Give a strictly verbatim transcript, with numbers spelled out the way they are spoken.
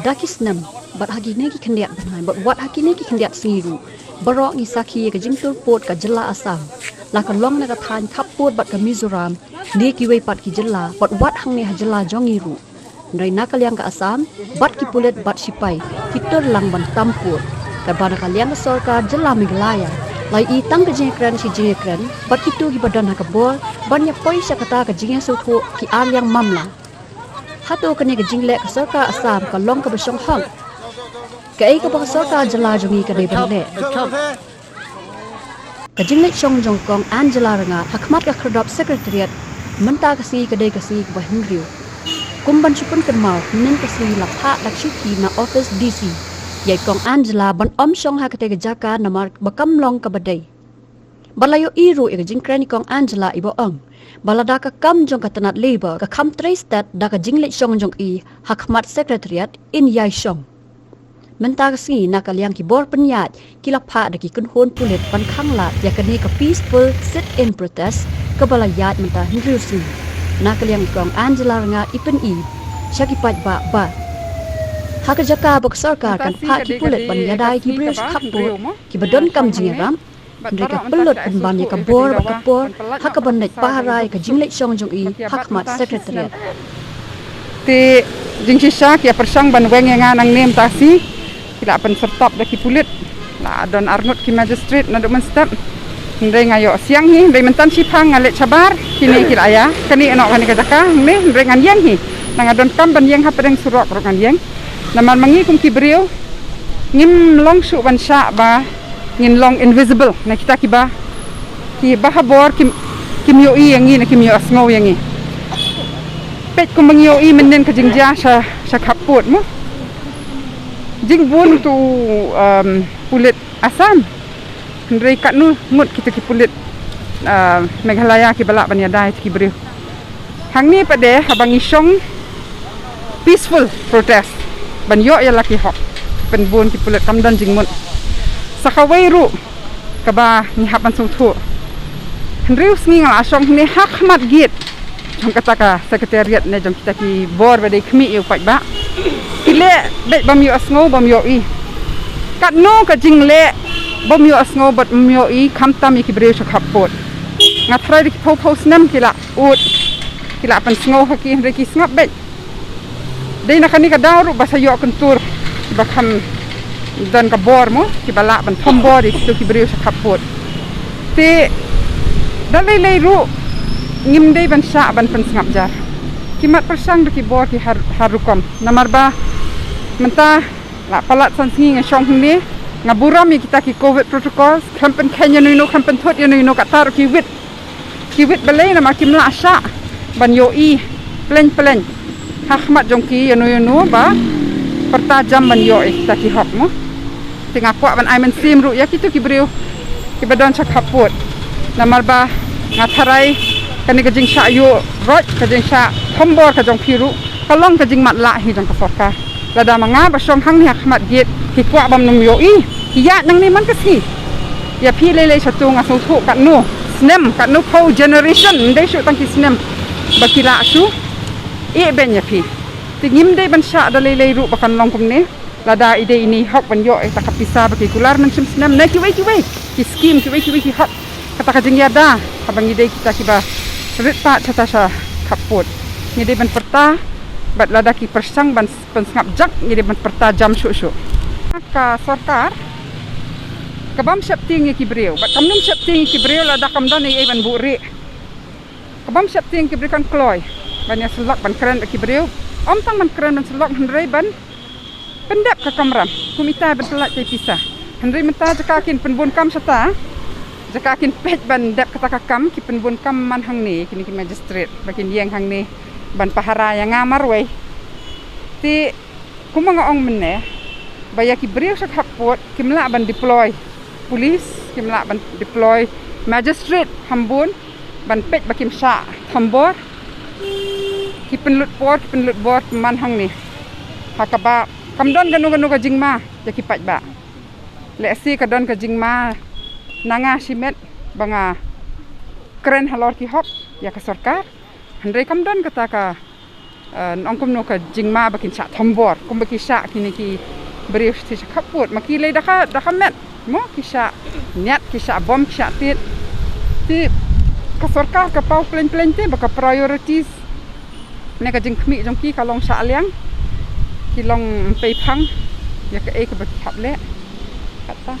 Ha ki snem bad ha kine ki khyndiat bnai bad wat ha kine ki khyndiat sngi ruh, baroh ngi sakhi ïa ka jingtur pud ka jylla Assam, la ka long na ka thaiñ khappud bad ka Mizoram, ne kiwei pat ki jylla bad wat hangne ha jylla jong ngi ruh. Hynrei na ka liang ka Assam bad ki pulit bad sipai ki tur lang ban tam pud. Katba na ka liang ka sorkar jylla Meghalaya la ïohi tang ka jingïakren shi jingïakren bad kito kiba don ha ka bor ban ïa poi sha kata ka jingïasngewthuh ki ar liang mamla. Hato kane ka jingleh ka sorkar Assam ka long kaba shong hok? Kaei kaba ka sorkar jylla jong ngi ka dei ban leh? Ka jingleit shong jong Kong Angela Rangad ha khmat ka khyrdop Secretariat mynta ka sngi ka dei ka sngi kaba hynriew. Kum ban shu pynkynmaw, mynnin ka sngi la phah da ka shithi na office D C ïa i Kong Angela ban ym shong ha katei ka jaka namar ba kam long kaba dei. Bad la ïohi ruh ïa ka jingkren i Kong Angela iba ong ba lada ka kam jong ka tnat Labor ka kham trei stet da ka jingleit shong jong i ha khmat Secretariat in ïai shong. Mynta ka sngi na ka liang ki bor pynïaid ki la phah da ki kynhun pulit ban khanglad ïa kane ka peaceful sit-in protest kaba la ïaid mynta hynriew sngi. Na ka liang i Kong Angela Rangad i pyni sha ki paidbah ba ha ka jaka ba ka sorkar kan phah ki pulit ban ïada ïa ki briew sha khappud kiba donkam jingïarap, hynrei ka pynlut pynban ïa ka bor bad ka por ha kaban leit pahara ïa ka jingleit shong jong i ha khmat Secretariat. Te jingshisha ki ïa pyrshang ban weng ïa nga nangne mynta shi, ki la pynsyrtap da ki pulit. La don arngut ki magistrate naduh mynstep. Hynrei nga ïoh siang hi, hynrei mynta shiphang nga leit shabar, kine ki la ïa kane noh kane ka jaka hangne, hynrei ngan ïeng hi. Nga donkam ban ïeng hapdeng surok ruh ngan ïeng. Namar ma ngi kum ki briew ngim long shuh ban shah ba ngin long invisible na kita kiba, kiba ha bor kim, kim ïohi ïa ngi ne kim ïohsngew ïa ngi. Peit kumba ngi ïohi mynnin ka jingjia sha, sha khappud mo. Jingbun tu, um, pulit Assam. Hynrei katno ngut kita ki pulit, uh, Meghalaya kiba lah ban ïada ïa kita ki briew. Hangne pat de haba ngi shong peaceful protest ban ïoh ïa la ki hok, pynbun ki pulit kam don jingmut. Sa kawei ruh kaba ngi hap ban sngewthuh. Hynriew sngi nga la shong hangne ha khmat gate jong kata ka Secretariat ne jong kita ki bor ba dei khmih ïa u paidbah. Ki leh beit bym ïohsngew bym ïohi. Katno ka jingleh bym ïohsngew bad bym ïohi khamtam ïa ki briew sha khappud. Nga tharai da ki phew phew snem ki la ud, ki la pynsngew ha ki hynrei ki sngap beit. Dei na kane ka daw ruh ba sa ïoh kyntur kiba kham don ka bor mo, kiba lah ban thombor ïa kito ki briew sha khappud. Te da lei lei ruh ngim dei ban shah ban pynsngap jar. Ki mat pyrshang da ki bor ki har, har rukom. Namar ba mynta la palat san sngi nga shong hangne, nga burom ïa kita ki covid protocols, khlem pynkheiñ ïano ïano, khlem pynthut ïano ïano, kata ruh ki wit. Ki wit balei namar kim lah shah ban ïohi pleng pleng ha khmat jong ki ïano ïano ba pyrta jam ban ïoh ïa kita ki hok mo. Te nga kwah ban ai mynsiem ruh ïa kito ki briew kiba don sha khappud. Namar ba nga tharai kane ka jingshah ïuh roit, ka jingshah thombor ka jong phi ruh ka long ka jingmatlah hi jong ka sorkar. Lada ma nga ba shong hangne ha khmat gate ki kwah bym nym ïohi, ki ïaid nangne man ka sngi. Ïa phi lei lei shatu nga sngewthuh katno snem, katno phew generation, ym dei shuh tang ki snem ba ki lah shu ïehbeiñ ïa phi. Te ngim dei ban shah da lei lei ruh ba kan long kumne. Lada i dei ine i hok ban ïoh ïa kata ka pisa ba ki kular mynshem snem ne kiwei kiwei ki skim, kiwei kiwei ki hok. Kata ka jingïada haba ngi dei kita kiba rit pat shata sha khappud. Ngi dei ban pyrta bad lada ki pyrshang ban pynsngap jak ngi dei ban pyrta jam shuh shuh. Ka sorkar ka bym sheptieng ïa ki briew bad kam nym sheptieng ïa ki briew lada kam don ei ei ban buhrieh. Ka bym sheptieng ïa ki briew kan kloi ban ïasyllok ban kren bad ki briew. Ym tang ban kren ban syllok hynrei ban pyndep ka kamram kum ita ban pyllait ïa pisa. Hynrei mynta jaka kin pynbun kam shata, jaka kin peit ban dep kata ka kam ki pynbun kam man hangne kine ki magistrate ba kin ïeng hangne ban pahara ïa nga marwei. Te kumba nga ong mynne ba ïa ki briew sha khappud kim lah ban deploy police, kim lah ban deploy magistrate hambun ban peit ba kim shah thombor. Ki pynlut por, ki pynlut bor man hangne. Ha kaba kam don kano kano ka jingma ïa ki paidbah. Lehse ka don ka jingma na nga shimet ba nga kren halor ki hok ïa ka sorkar. Hynrei kam don kata ka Nong kumno ka jingma ba kin shah thombor kumba ki shah kine ki briew sha khappud, ma ki lei da ka da ka met mo, ki shah niat, ki shah bom, ki shah tied. Te ka sorkar ka paw plein plein te ba ka priorities ne ka jingkhmih jong ki ka long shah liang, ki long pei phang ïa kaei kaba ki hap leh. Kata